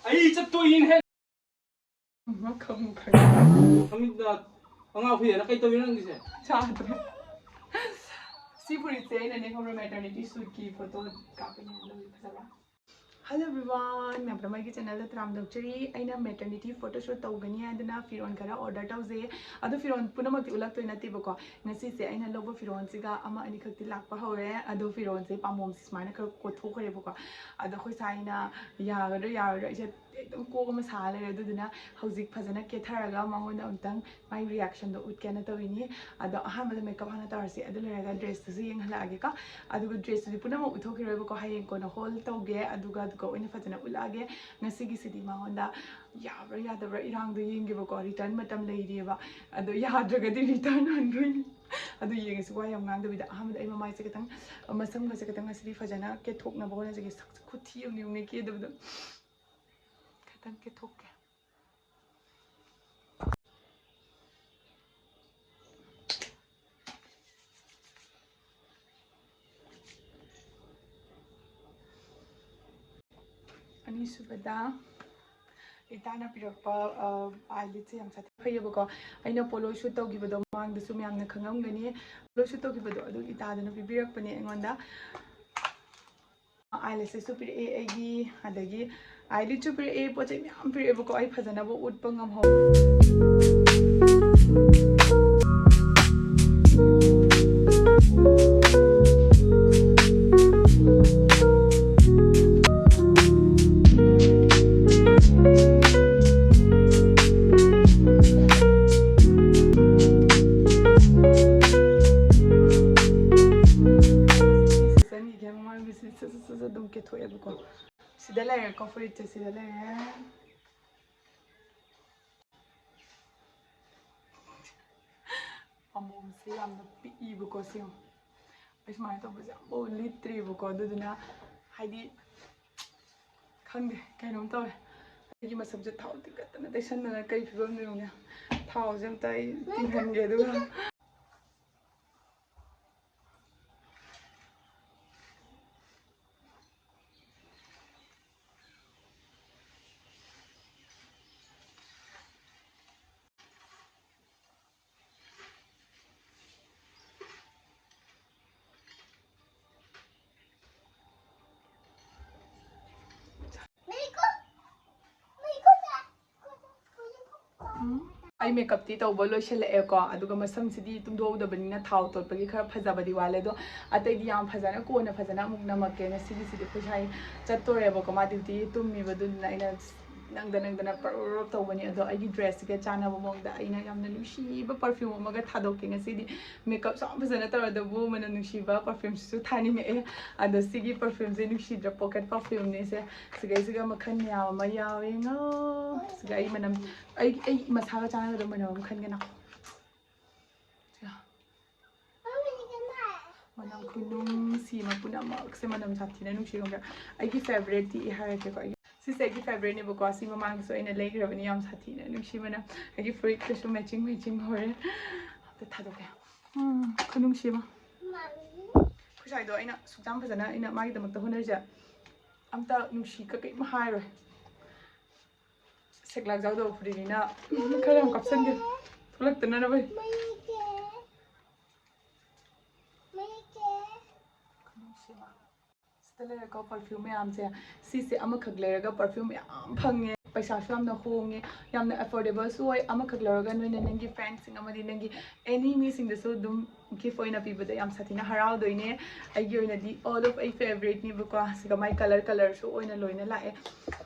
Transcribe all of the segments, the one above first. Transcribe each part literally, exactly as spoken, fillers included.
ꯑꯩ ꯆꯠꯇꯣꯏꯅꯦ꯫ ꯃꯈꯝ ꯃꯈꯜ꯫ ꯈꯪꯗ ꯑꯉꯥꯎ ꯐꯩꯌꯦꯅ ꯀꯩ ꯇꯧꯔꯤꯅꯣ ꯅꯪꯒꯤꯁꯦ? ꯆꯥꯗ꯭ꯔꯦ꯫ ꯁꯤ ꯐꯨꯔꯤꯠꯁꯦ ꯑꯩꯅꯅꯦ ꯈꯪꯕ꯭ꯔꯥ, ꯃꯦꯇꯔꯅꯤꯇꯤ ꯁꯨꯠꯀꯤ ꯐꯣꯇꯣ ꯀꯥꯞꯄꯤꯅꯦ꯫ ꯑꯗꯨꯒꯤ ꯐꯖꯕ꯭ꯔꯥ? Hello everyone, ꯃꯌꯥꯝ ꯄꯨꯝꯅꯃꯛꯀꯤ ꯆꯦꯅꯦꯜꯗ ꯇꯔꯥꯝ ꯇꯧꯖꯔꯤ꯫ ꯑꯩꯅ ꯃꯦꯇꯔꯅꯤꯇꯤ ꯐꯣꯇꯣꯁꯨꯠ ꯇꯧꯒꯅꯤ ꯍꯥꯏꯗꯅ ꯐꯤꯔꯣꯜ ꯈꯔ ꯑꯣꯔꯗꯔ ꯇꯧꯖꯩ꯫ ꯑꯗꯣ ꯐꯤꯔꯣꯜ ꯄꯨꯝꯅꯃꯛꯇꯤ ꯎꯠꯂꯛꯇꯣꯏ ꯅꯠꯇꯦꯕꯀꯣ꯫ ꯉꯁꯤꯁꯦ ꯑꯩꯅ ꯂꯧꯕ ꯐꯤꯔꯣꯜꯁꯤꯒ ꯑꯃ ꯑꯅꯤꯈꯛꯇꯤ ꯂꯥꯛꯄ ꯍꯧꯔꯦ꯫ ꯑꯗꯣ ꯐꯤꯔꯣꯜꯁꯦ ꯄꯥꯝꯕꯣꯝꯁꯦ ꯁꯨꯃꯥꯏꯅ ꯈꯔ ꯀꯣꯠꯊꯣꯛꯈ꯭ꯔꯦꯕꯀꯣ꯫ ꯑꯗꯣ ꯑꯩꯈꯣꯏ ꯁꯥꯏꯅ ꯌꯥꯒꯗ꯭ꯔꯥ ꯌꯥꯔꯣꯏꯗ꯭ꯔꯥ ꯑꯩꯁꯦ ꯑꯗꯨꯝ ꯀꯣꯛ ꯑꯃ ꯁꯥ ꯂꯩꯔꯦ꯫ ꯑꯗꯨꯗꯨꯅ ꯍꯧꯖꯤꯛ ꯐꯖꯅ ꯀꯦꯊꯔꯒ ꯃꯉꯣꯟꯗ ꯑꯃꯨꯛꯇꯪ ꯃꯥꯏ ꯔꯤꯌꯦꯛꯁꯟꯗꯣ ꯎꯠꯀꯦꯅ ꯇꯧꯔꯤꯅꯤ꯫ ꯑꯗꯣ ꯑꯍꯥꯟꯕꯗ ꯃꯦꯀꯞ ꯍꯥꯟꯅ ꯇꯧꯔꯁꯤ, ꯑꯗꯨ ꯂꯣꯏꯔꯒ ꯗ꯭ꯔꯦꯁꯇꯨꯁꯨ ꯌꯦꯡꯍꯜꯂꯛꯑꯒꯦꯀꯣ꯫ ꯑꯗꯨꯒ ꯗ꯭ꯔꯦꯁꯇꯨꯗꯤ ꯄꯨꯝꯅꯃꯛ ꯎꯠꯊꯣꯛꯈꯤꯔꯣꯏꯕꯀꯣ, ꯍꯌꯦꯡ ꯀꯣꯟꯅ ꯍꯣꯜ ꯇꯧꯒꯦ, ꯑꯗꯨꯒ ꯑꯗꯨꯒ ꯑꯣꯏꯅ ꯐꯖꯅ ꯎꯠꯂꯛꯑꯒꯦ꯫ ꯉꯁꯤꯒꯤꯁꯤꯗꯤ ꯃꯉꯣꯟꯗ ꯌꯥꯕ꯭ꯔꯥ ꯌꯥꯗꯕ꯭ꯔꯥ ꯏꯔꯥꯡꯗꯣ ꯌꯦꯡꯒꯦꯕꯀꯣ꯫ ꯔꯤꯇꯔꯟ ꯃꯇꯝ ꯂꯩꯔꯤꯑꯕ꯫ ꯑꯗꯣ ꯌꯥꯗ꯭ꯔꯒꯗꯤ ꯔꯤꯇꯔꯟ ꯍꯟꯗꯣꯏꯅꯤ꯫ ꯑꯗꯨ ꯌꯦꯡꯉꯁꯤ, ꯋꯥ ꯌꯥꯝ ꯉꯥꯡꯗꯕꯤꯗ꯫ ꯑꯍꯥꯟꯕꯗ ꯑꯩ ꯃꯃꯥꯏꯁꯦ ꯈꯤꯇꯪ, ꯃꯁꯝꯒꯁꯦ ꯈꯤꯇꯪ ꯉꯁꯤꯗꯤ ꯐꯖꯅ ꯀꯦꯊꯣꯛꯅꯕ ꯍꯣꯠꯅꯖꯒꯦ꯫ ꯁꯛꯁꯦ ꯈꯨꯊꯤ ꯑꯃꯅꯤ ꯌꯦꯡꯉꯨꯅꯦ ꯀꯦꯗꯕꯗꯣ꯫ ꯈꯤꯇꯪ ꯀꯦꯊꯣꯛꯀꯦ꯫ ꯑꯅꯤꯁꯨꯕꯗ ꯏꯇꯥꯅ ꯄꯤꯔꯛꯄ ꯑꯥꯏꯂꯤꯠꯁꯦ ꯌꯥꯝ ꯁꯥꯊꯤ ꯐꯩꯌꯦꯕꯀꯣ꯫ ꯑꯩꯅ ꯄꯣꯂꯣ ꯁꯨꯠ ꯇꯧꯈꯤꯕꯗꯣ, ꯃꯃꯥꯡꯗꯁꯨ ꯃꯌꯥꯝꯅ ꯈꯪꯉꯝꯒꯅꯤ꯫ ꯄꯣꯂꯣ ꯁꯨꯠ ꯇꯧꯈꯤꯕꯗꯣ ꯑꯗꯨ ꯏꯇꯥꯗꯨꯅ ꯄꯤꯕꯤꯔꯛꯄꯅꯦ ꯑꯩꯉꯣꯟꯗ꯫ ꯑꯥꯏꯂꯦꯁꯦꯁꯁꯨ ꯄꯤꯔꯛꯑꯦ ꯑꯩꯒꯤ, ꯑꯗꯒꯤ ꯑꯥꯏꯂꯤꯠꯁꯨ ꯄꯤꯔꯛꯑꯦ, ꯄꯣꯠ ꯆꯩ ꯃꯌꯥꯝ ꯄꯤꯔꯛꯑꯦꯕꯀꯣ꯫ ꯑꯩ ꯐꯖꯅꯕ ꯎꯠꯄ ꯉꯝꯍꯧ꯫ ꯁꯤꯖꯟꯒꯤ ꯃꯃꯥꯡꯒꯤꯁꯤ ꯁꯠ ꯁꯠ ꯁꯠ ꯁꯠ ꯑꯗꯨꯝ ꯀꯦꯊꯣꯛꯑꯦꯕꯀꯣ꯫ ꯁꯤꯗ ꯂꯩꯔꯦꯀꯣ, ꯐꯨꯔꯤꯠꯁꯦ ꯁꯤꯗ ꯂꯩꯔꯦ꯫ ꯄꯥꯝꯕꯣꯝꯁꯦ ꯌꯥꯝꯅ ꯄꯤꯛꯏꯕꯀꯣ꯫ ꯁꯤ ꯌꯦꯡꯉꯣ꯫ ꯑꯩ ꯁꯨꯃꯥꯏꯅ ꯇꯧꯕꯁꯦ ꯑꯃꯐꯥꯎ ꯂꯤꯠꯇ꯭ꯔꯤꯕꯀꯣ꯫ ꯑꯗꯨꯗꯨꯅ ꯍꯥꯏꯗꯤ ꯈꯪꯗꯦ, ꯀꯩꯅꯣꯝ ꯇꯧꯋꯦ꯫ ꯑꯩꯒꯤ ꯃꯁꯝꯁꯦ ꯊꯥꯎ ꯇꯤꯡꯈꯠꯇꯅ ꯇꯩꯁꯟꯗꯅ ꯀꯩ ꯐꯤꯕꯝꯅꯣ ꯌꯦꯡꯉꯨꯅꯦ꯫ ꯊꯥꯎꯁꯦ ꯑꯝꯇ ꯑꯩ ꯇꯤꯡꯍꯟꯒꯦ ꯑꯗꯨꯒ꯫ ꯃꯦꯀꯞꯇꯤ ꯇꯧꯕ ꯂꯣꯏꯁꯤꯜꯂꯛꯑꯦꯀꯣ, ꯑꯗꯨꯒ ꯃꯁꯝꯁꯤꯗꯤ ꯇꯨꯝꯊꯣꯛꯍꯧꯗꯕꯅꯤꯅ ꯊꯥꯎ ꯇꯣꯠꯄꯒꯤ ꯈꯔ ꯐꯖꯕꯗꯤ ꯋꯥꯠꯂꯦ꯫ ꯑꯗꯣ ꯑꯇꯩꯗꯤ ꯌꯥꯝ ꯐꯖꯅ ꯀꯣꯟꯅ ꯐꯖꯅ ꯑꯃꯨꯛ ꯅꯝꯃꯛꯀꯦ꯫ ꯉꯁꯤꯒꯤꯁꯤꯗꯤ ꯑꯩꯈꯣꯏ ꯁꯥꯏ ꯆꯠꯇꯣꯔꯦꯕꯀꯣ, ꯃꯥ ꯗ꯭ꯌꯨꯇꯤ ꯇꯨꯝꯃꯤꯕ, ꯑꯗꯨꯗꯨꯅ ꯑꯩꯅ ꯅꯪꯗ ꯅꯪꯗꯅ ꯄꯔꯣꯞ ꯇꯧꯕꯅꯤ꯫ ꯑꯗꯣ ꯑꯩꯒꯤ ꯗ꯭ꯔꯦꯁꯁꯤꯒ ꯆꯥꯟꯅꯕ ꯃꯑꯣꯡꯗ ꯑꯩꯅ ꯌꯥꯝꯅ ꯅꯨꯡꯁꯤꯕ ꯄꯔꯐ꯭ꯌꯨꯝ ꯑꯃꯒ ꯊꯥꯗꯣꯛꯀꯦ ꯉꯁꯤꯗꯤ꯫ ꯃꯦꯀꯞꯁꯨ ꯌꯥꯝ ꯐꯖꯅ ꯇꯧꯔꯗꯕꯨ ꯃꯅꯝ ꯅꯨꯡꯁꯤꯕ ꯄꯔꯐ꯭ꯌꯨꯝꯁꯤꯁꯨ ꯊꯥꯅꯤꯡꯉꯛꯑꯦ꯫ ꯑꯗꯣ ꯁꯤꯒꯤ ꯄꯔꯐ꯭ꯌꯨꯝꯁꯦ ꯅꯨꯡꯁꯤꯗ꯭ꯔꯥ? ꯄꯣꯀꯦꯠ ꯄꯔꯐ꯭ꯌꯨꯝꯅꯦ ꯁꯦ꯫ ꯁꯤꯒꯩꯁꯤꯒ ꯃꯈꯜ ꯃꯌꯥꯝ ꯑꯃ ꯌꯥꯎꯋꯦ꯫ ꯉꯥ ꯁꯤꯒ ꯑꯩ ꯃꯅꯝ, ꯑꯩ ꯑꯩ ꯃꯁꯥꯒ ꯆꯥꯟꯅꯒꯗꯕ ꯃꯅꯝ ꯑꯃ ꯈꯟꯒꯦ ꯅꯪ꯫ ꯃꯅꯝ ꯈꯨꯅꯨꯡꯁꯤ ꯑꯃ, ꯄꯨꯝꯅꯃꯛꯁꯦ ꯃꯅꯝ ꯁꯥꯊꯤꯅ ꯅꯨꯡꯁꯤ ꯈꯪꯕ꯭ꯔꯥ? ꯑꯩꯒꯤ ꯐꯦꯕꯔꯦꯠꯇꯤ ꯑꯩ ꯍꯥꯏꯔꯛꯀꯦꯀꯣ꯫ ꯑꯩꯒꯤ, ꯁꯤꯁꯦ ꯑꯩꯒꯤ ꯐꯦꯕꯔꯦꯠꯅꯦꯕꯀꯣ꯫ ꯁꯤ ꯃꯃꯥꯡꯗꯁꯨ ꯑꯩꯅ ꯂꯩꯈ꯭ꯔꯕꯅꯤ, ꯌꯥꯝ ꯁꯥꯊꯤꯅ ꯅꯨꯡꯁꯤ ꯃꯅꯝ꯫ ꯑꯩꯒꯤ ꯐꯨꯔꯤꯠꯇꯁꯨ ꯃꯦꯆꯤꯡ ꯃꯦꯆꯤꯡ ꯍꯧꯔꯦ꯫ ꯑꯝꯇ ꯊꯥꯗꯣꯛꯀꯦ꯫ ꯎꯝ, ꯈꯨꯅꯨꯡꯁꯤ ꯑꯃ꯫ ꯑꯩꯈꯣꯏ ꯁ꯭ꯋꯥꯏꯗꯣ ꯑꯩꯅ ꯁꯨꯛ ꯌꯥꯝ ꯐꯖꯅ ꯑꯩꯅ ꯃꯥꯒꯤꯗꯃꯛꯇ ꯍꯣꯠꯅꯔꯤꯁꯦ꯫ ꯑꯝꯇ ꯅꯨꯡꯁꯤ ꯀꯩꯝ ꯍꯥꯏꯔꯣꯏ꯫ ꯁꯦꯛꯂꯥꯛ ꯌꯥꯎꯗꯕ ꯐꯨꯔꯤꯠꯅꯤꯅ ꯈꯔ ꯌꯥꯝ ꯀꯥꯞꯁꯟꯒꯦ꯫ ꯊꯣꯛꯂꯛꯇꯅꯅꯕ꯫ ꯁꯤꯗ ꯂꯩꯔꯦꯀꯣ ꯄꯔꯐ꯭ꯌꯨꯝ ꯃꯌꯥꯝꯁꯦ꯫ ꯁꯤꯁꯦ ꯑꯃꯈꯛ ꯂꯩꯔꯒ ꯄꯔꯐ꯭ꯌꯨꯝ ꯃꯌꯥꯝ ꯐꯪꯉꯦ, ꯄꯩꯁꯥꯁꯨ ꯌꯥꯝꯅ ꯍꯣꯡꯉꯦ, ꯌꯥꯝꯅ ꯑꯦꯐꯣꯔꯗꯦꯕꯜꯁꯨ ꯑꯣꯏ꯫ ꯑꯃꯈꯛ ꯂꯧꯔꯒ ꯅꯣꯏꯅ ꯅꯪꯒꯤ ꯐ꯭ꯔꯦꯟꯁꯤꯡ ꯑꯃꯗꯤ ꯅꯪꯒꯤ ꯑꯦꯅꯤ ꯃꯤꯁꯤꯡꯗꯁꯨ ꯑꯗꯨꯝ ꯒꯤꯐ ꯑꯣꯏꯅ ꯄꯤꯕꯗ ꯌꯥꯝ ꯁꯥꯊꯤꯅ ꯍꯔꯥꯎꯗꯣꯏꯅꯦ꯫ ꯑꯩꯒꯤ ꯑꯣꯏꯅꯗꯤ ꯑꯣꯜ ꯑꯣꯐ ꯑꯩ ꯐꯦꯕꯔꯦꯠꯅꯤꯕꯀꯣ꯫ ꯁꯤꯒ ꯃꯥꯏ ꯀꯂꯔ ꯀꯂꯔꯁꯨ ꯑꯣꯏꯅ ꯂꯣꯏꯅ ꯂꯥꯛꯑꯦ꯫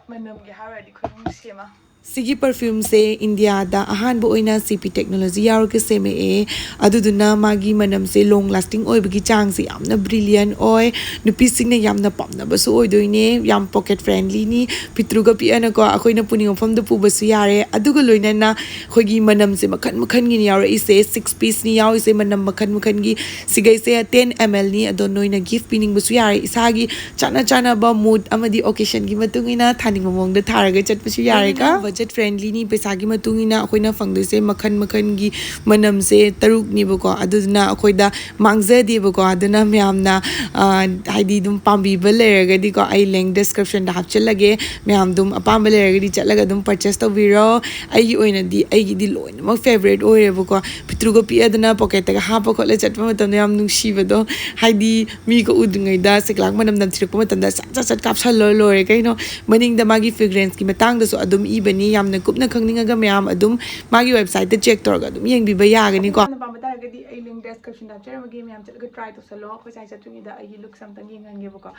ꯃꯅꯝꯒꯤ ꯍꯥꯏꯔꯨꯔꯗꯤ ꯈꯨꯅꯨꯡꯁꯤ ꯑꯃ꯫ ꯁꯤꯒꯤ ꯄꯔꯐ꯭ꯌꯨꯝꯁꯦ ꯏꯟꯗꯤꯌꯥꯗ ꯑꯍꯥꯟꯕ ꯑꯣꯏꯅ ꯁꯤ ꯄꯤ ꯇꯦꯛꯅꯣꯂꯣꯖꯤ ꯌꯥꯎꯔꯒ ꯁꯦꯝꯃꯛꯑꯦ꯫ ꯑꯗꯨꯗꯨꯅ ꯃꯥꯒꯤ ꯃꯅꯝꯁꯦ ꯂꯣꯡ ꯂꯥꯁꯇꯤꯡ ꯑꯣꯏꯕꯒꯤ ꯆꯥꯡꯁꯦ ꯌꯥꯝꯅ ꯕ꯭ꯔꯤꯂꯤꯌꯟ ꯑꯣꯏ꯫ ꯅꯨꯄꯤꯁꯤꯡꯅ ꯌꯥꯝꯅ ꯄꯥꯝꯅꯕꯁꯨ ꯑꯣꯏꯗꯣꯏꯅꯦ, ꯌꯥꯝ ꯄꯣꯀꯦꯠ ꯐ꯭ꯔꯦꯟꯂꯤꯅꯤ꯫ ꯄꯤꯇ꯭ꯔꯨꯒ ꯄꯤꯛꯑꯅꯀꯣ ꯑꯩꯈꯣꯏꯅ ꯄꯨꯅꯤꯡ ꯃꯐꯝꯗ ꯄꯨꯕꯁꯨ ꯌꯥꯔꯦ꯫ ꯑꯗꯨꯒ ꯂꯣꯏꯅꯅ ꯑꯩꯈꯣꯏꯒꯤ ꯃꯅꯝꯁꯦ ꯃꯈꯟ ꯃꯈꯟꯒꯤꯅꯤ ꯌꯥꯎꯔꯛꯏꯁꯦ, ꯁꯤꯛꯁ ꯄꯤꯁꯅꯤ ꯌꯥꯎꯔꯤꯁꯦ, ꯃꯅꯝ ꯃꯈꯟ ꯃꯈꯟꯒꯤ꯫ ꯁꯤꯒꯩꯁꯦ ꯇꯦꯟ ꯑꯦꯝ ꯑꯦꯜꯅꯤ꯫ ꯑꯗꯣ ꯅꯣꯏꯅ ꯒꯤꯐ ꯄꯤꯅꯤꯡꯕꯁꯨ ꯌꯥꯔꯦ, ꯏꯁꯥꯒꯤ ꯆꯥꯅ ꯆꯥꯅꯕ ꯃꯨꯗ ꯑꯃꯗꯤ ꯑꯣꯀꯦꯁꯟꯒꯤ ꯃꯇꯨꯡ ꯏꯟꯅ ꯊꯥꯅꯤꯡꯕ ꯃꯑꯣꯡꯗ ꯊꯥꯔꯒ ꯆꯠꯄꯁꯨ ꯌꯥꯔꯦꯀꯣ꯫ ꯕꯖꯦꯠ ꯐ꯭ꯔꯦꯟꯂꯤꯅꯤ, ꯄꯩꯁꯥꯒꯤ ꯃꯇꯨꯡ ꯏꯟꯅ ꯑꯩꯈꯣꯏꯅ ꯐꯪꯗꯣꯏꯁꯦ ꯃꯈꯟ ꯃꯈꯟꯒꯤ ꯃꯅꯝꯁꯦ ꯇꯔꯨꯛꯅꯦꯕꯀꯣ꯫ ꯑꯗꯨꯗꯨꯅ ꯑꯩꯈꯣꯏꯗ ꯃꯥꯡꯖꯗꯦꯕꯀꯣ꯫ ꯑꯗꯨꯅ ꯃꯌꯥꯝꯅ, ꯑ, ꯍꯥꯏꯗꯤ ꯑꯗꯨꯝ ꯄꯥꯝꯕꯤꯕ ꯂꯩꯔꯒꯗꯤꯀꯣ, ꯑꯩ ꯂꯤꯡ ꯗꯤꯁꯀ꯭ꯔꯤꯞꯁꯟꯗ ꯍꯥꯞꯆꯤꯜꯂꯒꯦ꯫ ꯃꯌꯥꯝ ꯑꯗꯨꯝ ꯑꯄꯥꯝꯕ ꯂꯩꯔꯒꯗꯤ ꯆꯠꯂꯒ ꯑꯗꯨꯝ ꯄꯔꯆꯦꯁ ꯇꯧꯕꯤꯔꯣ꯫ ꯑꯩꯒꯤ ꯑꯣꯏꯅꯗꯤ ꯑꯩꯒꯤꯗꯤ ꯂꯣꯏꯅꯃꯛ ꯐꯦꯕꯔꯦꯠ ꯑꯣꯏꯔꯦꯕꯀꯣ꯫ ꯄꯤꯇ꯭ꯔꯨꯒ ꯄꯤꯛꯑꯗꯅ ꯄꯣꯀꯦꯠꯇꯒ ꯍꯥꯞꯄ ꯈꯣꯠꯂ ꯆꯠꯄ ꯃꯇꯝꯗ ꯌꯥꯝ ꯅꯨꯡꯁꯤꯕꯗꯣ, ꯍꯥꯏꯗꯤ ꯃꯤꯒ ꯎꯗ꯭ꯔꯤꯉꯩꯗ ꯁꯦꯛꯂꯥꯛ ꯃꯅꯝ ꯅꯝꯊꯤꯔꯛꯄ ꯃꯇꯝꯗ ꯁꯠ ꯁꯠ ꯁꯠ ꯀꯥꯞꯁꯜꯂ ꯂꯣꯏꯔꯦ ꯀꯩꯅꯣ꯫ ꯃꯅꯤꯡꯗ ꯃꯥꯒꯤ ꯐ꯭ꯔꯦꯒ꯭ꯔꯦꯟꯁꯀꯤ ꯃꯇꯥꯡꯗꯁꯨ ꯑꯗꯨꯝ ꯏꯕꯅꯤ꯫ ꯌꯥꯝꯅ ꯀꯨꯞꯅ ꯈꯪꯅꯤꯡꯉꯒ ꯃꯌꯥꯝ ꯑꯗꯨꯝ ꯃꯥꯒꯤ website ꯇ check ꯇꯧꯔꯒ ꯑꯗꯨꯝ ꯌꯦꯡꯕꯤꯕ ꯌꯥꯒꯅꯤꯀꯣ꯫ ꯄꯥꯝꯕ ꯇꯥꯔꯒꯗꯤ ꯑꯩ link description ꯗ ꯍꯥꯞꯆꯔꯝꯃꯒꯦ, ꯃꯌꯥꯝ ꯆꯠꯂꯒ try ꯇꯧꯁꯜꯂꯣ꯫ ꯑꯩꯈꯣꯏ ꯁ꯭ꯋꯥꯏ ꯆꯠꯇ꯭ꯔꯤꯉꯩꯗ ꯑꯩꯒꯤ looks ꯑꯝꯇꯪ ꯌꯦꯡꯍꯟꯒꯦꯕꯀꯣ꯫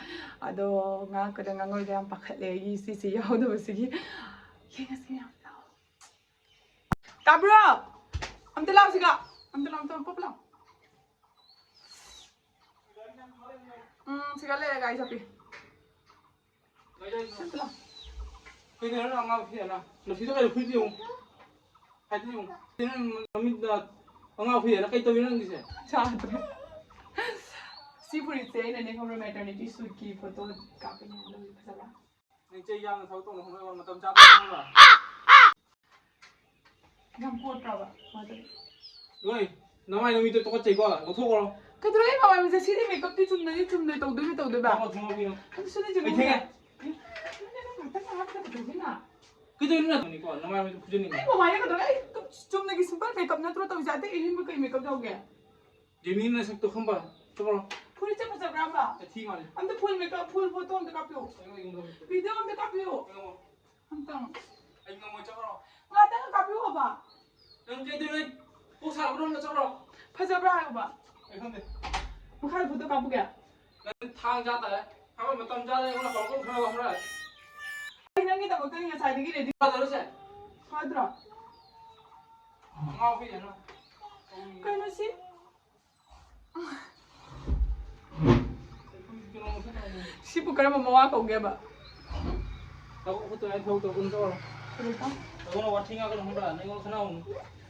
ꯑꯗꯣ ꯉꯥꯡꯉꯛꯀꯗ ꯉꯥꯡꯉꯣꯏꯗ ꯌꯥꯝ ꯄꯥꯈꯠꯂꯦ ꯑꯩꯒꯤ ꯁꯤꯁꯦ ꯌꯥꯎꯗꯕꯁꯤꯒꯤ꯫ ꯌꯦꯡꯉꯁꯤ ꯃꯌꯥꯝ, ꯂꯥꯛꯑꯣ꯫ ꯇꯥꯕ꯭ꯔꯣ? ꯑꯝꯇ ꯂꯥꯛꯑꯣ ꯁꯤꯒ꯫ ꯑꯝꯇ ꯂꯥꯛꯑꯣ, ꯑꯝꯇ ꯂꯥꯛꯑꯣ, ꯄꯞ ꯂꯥꯛꯑꯣ꯫ ꯎꯝ, ꯁꯤꯒ ꯂꯩꯔꯦ ꯒꯥꯔꯤ ꯆꯠꯄꯤ꯫ ꯁꯤ ꯑꯝꯇ ꯂꯥꯛꯑꯣ꯫ ꯀꯩꯗꯧꯔꯤꯅꯣ ꯑꯉꯥꯡ ꯐꯨꯔꯤꯠ ꯑꯅ? ꯅꯨꯄꯤꯗꯣ ꯀꯩꯅꯣ ꯐꯨꯔꯤꯠꯇꯣ ꯌꯦꯡꯉꯨ꯫ ꯍꯥꯏꯗꯤ ꯌꯦꯡꯉꯨ꯫ ꯁꯤ ꯅꯪ ꯃꯃꯤꯠꯇ ꯑꯉꯥꯡ ꯐꯨꯔꯤꯠ ꯑꯅ ꯀꯩ ꯇꯧꯔꯤꯅꯣ ꯅꯪꯒꯤꯁꯦ? ꯆꯥꯗ꯭ꯔꯦ꯫ ꯁꯤ ꯐꯨꯔꯤꯠꯁꯦ ꯑꯩꯅꯅꯦ ꯈꯪꯕ꯭ꯔꯥ, maternity suit ꯀꯤ photo ꯀꯥꯞꯄꯅꯦ ꯍꯥꯏꯕ, ꯐꯖꯕ꯭ꯔꯥ? ꯅꯪ ꯆꯩ ꯌꯥꯝꯅ ꯊꯕꯛ ꯇꯧꯅ ꯍꯣꯠꯅꯕ ꯃꯇꯝ ꯆꯥꯗ꯭ꯔꯦ ꯈꯪꯕ꯭ꯔꯥ? ꯌꯥꯝ ꯀꯣꯠꯄ꯭ꯔꯕ? ꯀꯃꯥꯏ ꯇꯧꯅꯤ? ꯂꯣꯏ, ꯅꯃꯥꯏ ꯅꯃꯤꯠꯇꯣ ꯇꯨꯀꯠꯆꯩꯀꯣ, ꯂꯧꯊꯣꯛꯈ꯭ꯔꯣ꯫ ꯀꯩꯗꯧꯔꯒꯦ ꯃꯃꯥꯏ ꯃꯤꯠꯁꯦ? ꯁꯤꯗꯤ makeupꯇꯤ ꯆꯨꯝꯅꯗꯤ ꯆꯨꯝꯅ ꯇꯧꯗꯣꯏꯅꯦ, ꯇꯧꯗꯣꯏꯕ꯫ ꯊꯣꯡꯉꯣ, ꯊꯣꯡꯉꯣ, ꯊꯣꯡꯉꯣ꯫ ꯑꯗꯨ ꯁꯤꯗꯤ ꯆꯨꯝꯅ ꯑꯩ ꯊꯦꯡꯉꯦ꯫ ꯉꯥꯛꯇꯪ ꯉꯥꯏꯍꯥꯛ ꯀꯩꯗꯧꯗꯣꯏꯅꯣ? ꯀꯩꯗꯧꯔꯤꯅꯣ ꯅꯪ? ꯅꯃꯥꯏ ꯃꯃꯤꯠꯇꯣ ꯐꯨꯖꯅꯤꯡꯉꯤ꯫ ꯑꯩ ꯃꯃꯥꯏꯗ ꯀꯩꯗꯧꯔꯒꯦ? ꯑꯩ ꯆꯨꯝꯅꯒꯤ simple makeup ꯅꯠꯇ꯭ꯔꯣ ꯇꯧꯔꯤꯁꯦ? ꯑꯇꯩ ꯑꯍꯦꯟꯕ ꯀꯩ makeup ꯌꯥꯎꯒꯦ? ꯖꯦꯃꯤꯅꯤ ꯅꯁꯛꯇꯣ ꯈꯪꯕ꯭ꯔꯥ? ꯆꯠꯈ꯭ꯔꯣ꯫ ꯐꯨꯔꯤꯠꯁꯦ ꯐꯖꯕ꯭ꯔꯥꯕ? ꯊꯤ ꯃꯥꯜꯂꯦ꯫ ꯑꯝꯇ full makeup, full photo ꯑꯝꯇ ꯀꯥꯞꯄꯤꯌꯣ꯫ ꯑꯩꯉꯣꯟꯗ ꯌꯦꯡꯉꯣ꯫ Video ꯑꯝꯇ ꯀꯥꯞꯄꯤꯌꯣ꯫ ꯌꯦꯡꯉꯣ꯫ ꯑꯝꯇꯪ꯫ ꯑꯩ ꯉꯝꯃꯣꯏ, ꯆꯠꯈ꯭ꯔꯣ꯫ ꯉꯥꯛꯇꯪ ꯀꯥꯞꯄꯤꯌꯣ ꯍꯥꯏꯕ꯫ ꯅꯪ ꯀꯩꯗꯧꯔꯤ? ꯀꯣꯛ ꯁꯥꯕ ꯅꯪꯅ ꯆꯠꯈ꯭ꯔꯣ꯫ ꯐꯖꯕ꯭ꯔꯥ ꯍꯥꯏꯌꯣꯕ꯫ ꯑꯩ ꯈꯪꯗꯦ꯫ ꯃꯈꯥꯗ photo ꯀꯥꯞꯄꯨꯒꯦ? ꯅꯪ ꯊꯥꯡ ꯆꯥ ꯇꯥꯔꯦ꯫ ꯊꯥꯡ ꯃꯇꯝ ꯆꯥꯗꯅ ꯑꯩꯉꯣꯟꯗ ꯍꯧꯔꯛꯀꯅꯨ, ꯈꯪꯉꯕ, ꯈꯪꯕ꯭ꯔꯥ? ꯑꯩ ꯅꯪꯒꯤꯗꯃꯛꯇꯅꯤ ꯉꯁꯥꯏꯗꯒꯤ ready꯫ ꯐꯗꯧꯔꯁꯦ? ꯐꯗ꯭ꯔꯣ? ꯉꯥꯎ ꯍꯨꯏ ꯍꯥꯏꯅ꯫ ꯀꯩꯅꯣ ꯁꯤ? ꯁꯤꯕꯨ ꯀꯔꯝꯕ ꯃꯋꯥ ꯀꯧꯒꯦꯕ? ꯇꯧ, ꯈꯨꯠꯇ ꯑꯩ ꯊꯕꯛ ꯇꯧꯒꯅꯨ, ꯆꯠꯂꯣ꯫ ꯀꯔꯤꯕ? ꯇꯧꯒꯅꯨ, ꯋꯥꯊꯤ ꯉꯥꯡꯒꯅꯨ, ꯈꯪꯕ꯭ꯔꯥ? ꯅꯪꯉꯣꯟꯗ ꯈꯠꯅꯍꯧꯅꯨ꯫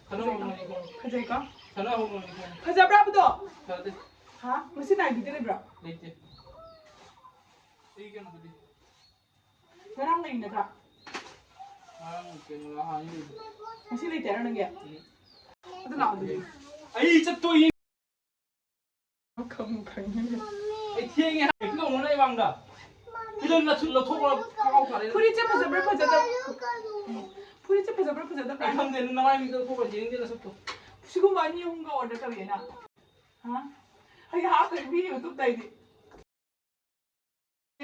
ꯈꯠꯅꯍꯧꯅꯨ, ꯐꯖꯩꯀꯣ? ꯅꯪ ꯈꯪꯕ꯭ꯔꯥ? ꯐꯖꯩꯀꯣ? ꯈꯠꯅꯍꯧꯅꯨ, ꯅꯪ ꯈꯪꯕ꯭ꯔꯥ? ꯐꯖꯕ꯭ꯔꯥ ꯑꯗꯨꯗꯣ? ꯐꯖꯗꯦ꯫ ꯍꯥ? ꯉꯁꯤ night duty ꯂꯩꯕ꯭ꯔꯥ? ꯂꯩꯇꯦ꯫ ꯑꯩ ꯀꯩꯅꯣꯗꯨꯗꯤ꯫ ꯉꯔꯥꯡ ꯂꯩꯔꯤ ꯅꯠꯇ꯭ꯔꯥ? ꯉꯔꯥꯡ ꯀꯩꯅꯣ, ꯅꯍꯥꯟ ꯂꯩꯕ꯫ ꯉꯁꯤ ꯂꯩꯇꯦ ꯍꯥꯏꯔꯣ ꯅꯪꯒꯤ? ꯎꯝ꯫ ꯑꯗꯨ ꯂꯥꯛꯑꯣ ꯑꯗꯨꯗꯤ꯫ ꯑꯩ ꯆꯠꯇꯣꯏꯅꯤ꯫ ꯈꯪꯕꯨ ꯈꯪꯉꯤꯅꯦ꯫ ꯑꯩ ꯊꯦꯡꯉꯦ ꯍꯥꯏ, ꯀꯩꯅꯣ ꯇꯧꯅꯨ ꯅꯪ ꯃꯥꯡꯗ꯫ ꯐꯤꯔꯣꯜ ꯂꯧꯊꯣꯛ-, ꯂꯧꯊꯣꯛꯈ꯭ꯔꯣ, ꯀꯥꯎ ꯐꯔꯦ꯫ ꯐꯨꯔꯤꯠꯁꯦ ꯐꯖꯕ꯭ꯔꯥ ꯐꯖꯗꯕ꯭ꯔꯥ? ꯎꯝ꯫ ꯐꯨꯔꯤꯠꯁꯦ ꯐꯖꯕ꯭ꯔꯥ ꯐꯖꯗꯕ꯭ꯔꯥ? ꯑꯩ ꯈꯪꯗꯦ, ꯅꯪ ꯅꯃꯥꯏ ꯃꯤꯠꯇ ꯂꯧꯊꯣꯛꯈ꯭ꯔꯣ, ꯌꯦꯡꯅꯤꯡꯗꯦ ꯅꯁꯛꯇꯣ꯫ ꯁꯤꯒꯨꯝꯕ ꯑꯅꯤ ꯑꯍꯨꯝꯒ order ꯇꯧꯔꯛꯑꯦꯅ꯫ ꯍꯥ? ꯑꯩ ꯍꯥꯞꯇꯣꯏ ꯃꯤ YouTube ꯇꯩꯗꯤ꯫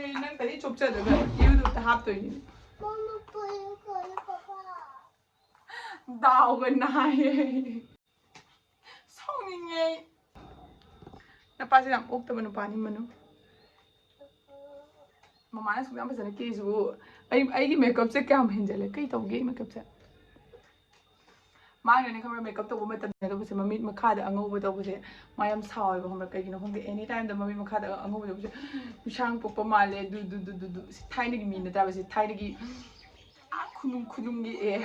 ꯑꯦ, ꯅꯪ ꯇꯩ ꯆꯣꯞꯆꯗꯕ YouTube ꯇ ꯍꯥꯞꯇꯣꯏꯅꯤ꯫ ꯗꯥꯎꯒ ꯅꯥꯏꯌꯦ꯫ ꯁꯥꯎꯅꯤꯡꯉꯦ ꯑꯩ꯫ ꯅꯄꯥꯁꯦ ꯌꯥꯝ ꯑꯣꯛꯇꯕ ꯅꯨꯄꯥꯅꯤ, ꯃꯅꯨ꯫ ꯃꯃꯥꯅ ꯁꯨꯛ ꯌꯥꯝ ꯐꯖꯅ ꯀꯦꯁꯤꯕꯨ꯫ ꯑꯩ, ꯑꯩꯒꯤ ꯃꯦꯀꯞꯁꯦ ꯀꯌꯥꯝ ꯍꯦꯟꯖꯜꯂꯦ? ꯀꯩ ꯇꯧꯒꯦ ꯑꯩ ꯃꯦꯀꯞꯁꯦ? ꯃꯥꯅꯅꯦ ꯈꯪꯕ꯭ꯔꯥ, ꯃꯦꯀꯞ ꯇꯧꯕ ꯃꯇꯝꯗ ꯇꯧꯕꯁꯦ, ꯃꯃꯤꯠ ꯃꯈꯥꯗ ꯑꯉꯧꯕ ꯇꯧꯕꯁꯦ ꯃꯥ ꯌꯥꯝ ꯁꯥꯎꯋꯦꯕ, ꯈꯪꯕ꯭ꯔꯥ? ꯀꯩꯒꯤꯅꯣ ꯈꯪꯗꯦ, ꯑꯦꯅꯤ ꯇꯥꯏꯝꯗ ꯃꯃꯤꯠ ꯃꯈꯥꯗ ꯑꯉꯧꯕ ꯇꯧꯕꯁꯦ ꯃꯤꯁꯥꯡ ꯄꯣꯛꯄ ꯃꯥꯜꯂꯦ, ꯗꯨ ꯗꯨ ꯗꯨ ꯗꯨ ꯗꯨ꯫ ꯁꯤ ꯊꯥꯏꯅꯒꯤ ꯃꯤ ꯅꯠꯇꯕ, ꯁꯤ ꯊꯥꯏꯅꯒꯤ, ꯑꯥ, ꯈꯨꯅꯨꯡ, ꯈꯨꯅꯨꯡꯒꯤ, ꯑꯦ꯫